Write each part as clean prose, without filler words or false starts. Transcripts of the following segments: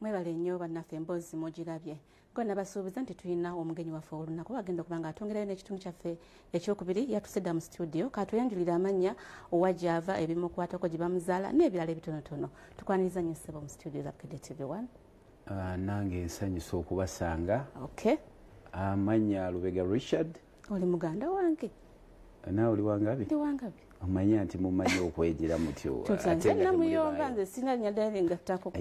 Mwebale nnyo bannaffe, emboozi mugirabye. Ngo nabasuubiza nti tulina omugenyi waffe olunaku agenda okuba nga atongerayo n'ekitundu kyaffe ekyokubiri. Yatusedda mu studio, katweyanjulira amannya, owa gyava, ebimukwatako, gye bamuzaala n'ebirala ebitonotono. Tukwaniriza nnyo ssebo mu studio za Bukedde TV 1. Nange nsanyusa okubasanga. Amannya Lubega Richard. Oli muganda wange. Naawe oli Wangabi? Ndi Wangabi. Omanya nti mumanyi okwejera mutyo. Ate nga namuyomba, nze sina linnya ddala lingattako.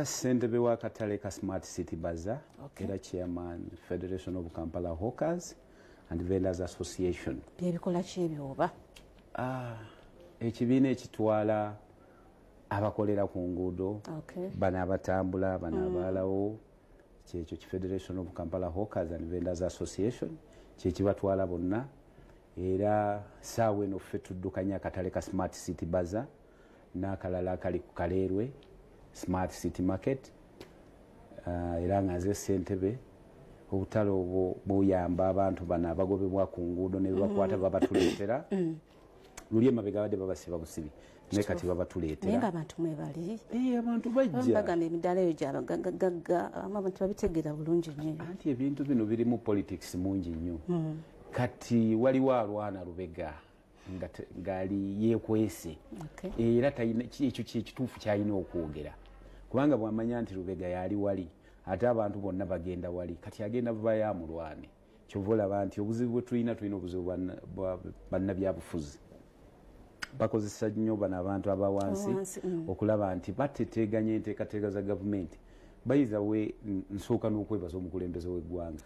Ssentebe w'akatale ka Smart City Bazaar, era chairman Federation of Kampala Hawkers and Vendors Association. Byebikola ki ebyoba? Ekibiina ekitwala abakolera ku nguudo, bano abatambula, bano abaalawo, kyekyo ki Federation of Kampala Hawkers and Vendors Association, kyekibatwala bonna. Era saawa eno ffe tuddukanya akatale ka Smart City Bazaar n'akalala akali ku Kaleerwe, Smart City Market. Era nga nze ssentebe. Obutale obwo buyamba abantu bano abagobebwa ku nguudo ne bebakwata, babatuleetera. Luli emabega badde babasiba busibi, naye kati Naye babatuleetera. Nga abantu mwebali. Abantu bajja. Bagamba emidaala eyo gyabagagga, abantu babitegeera bulungi nnyo. Anti ebintu bino birimu politics mungi nnyo. Kati waliwo alwana Lubega ng'ali yeekwese, era ekyo kyekituufu kyalina okwogera, kubanga bwamanya nti Lubega yali wali, ate abantu bonna bagenda wali, kati agenda bubayo amulwane. Kyova olaba nti obuzibu bwe tulina, tulina obuzibu bwa bannabyabufuzi, bakozesa nnyo bano abantu abawansi Abawansi. okulaba nti bateteganya enteekateeka za gavumenti. Bayiza we nsooka n'okwebaza omukulembeze w'eggwanga,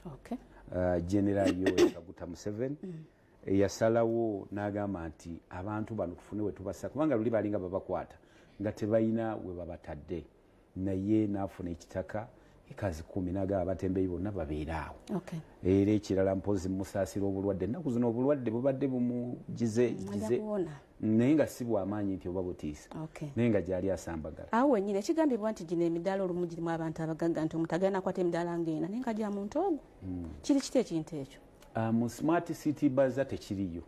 General Yoweri Kaguta Museveni, eyasalawo n'agamba nti abantu bano tufune we tubassa, kubanga luli balinga babakwata nga tebalina we babatadde, naye n'afuna ekitaka ekazi 10 n'agamba abatembeeyi bonna babeere awo. Era ekirala, mpozi musaasira obulwadde, ennaku zino obulwadde bubadde bumugize Ajja gize, kuwona. naye nga si bw'amaanyi nti oba butiisa, naye nga gyali asambagala. Awo wennyini ekigambibwa nti gino emidaala olumu girimu abantu abagagga, nti omuntu agenda nakwata emidaala ng'ena naye nga gya muntu ogwo, kiri kiti ekintu ekyo? Mu Smart City Bazaar tekiriyo.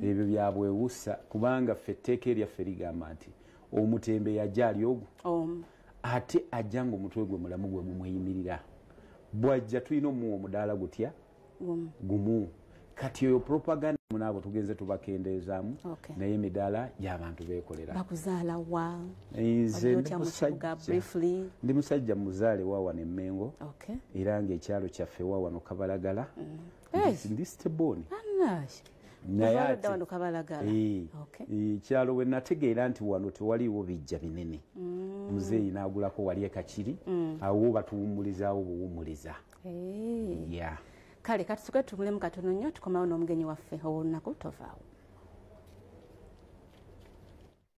Ebyo byabwewusa, kubanga ffe etteeka eryaffe ligamba nti omutembe yajja ali ogwo, ate ajja nga omutwe gwe mulamu gwe gumweyimirira. Bwajja tulina omuwa omudaala gutya? Gumu. Gumu. Kati oyo propaganda munaabo tugenze tubakendeezaamu, naye emidaala gy'abantu beekolera. Bakuzaala wa? Nze Wali otya mu kibuga briefly? Ndi musajja muzaale wa wano e Mmengo. Era ng'ekyalo kyaffe wa wano Kabalagala. Ndi stable. Anash. Naye Kuva ate ludda wano Kabalagala. Ekyalo we nategeera nti wano tewaliiwo bijja binene. Muzeeyi n'agulako wali e Kakiri. Awo batuwummulizaawo buwummuliza. Kale kati tuke tumulemu katono nnyo, tukomawo n'omugenyi waffe ow'olunaku, tovaawo.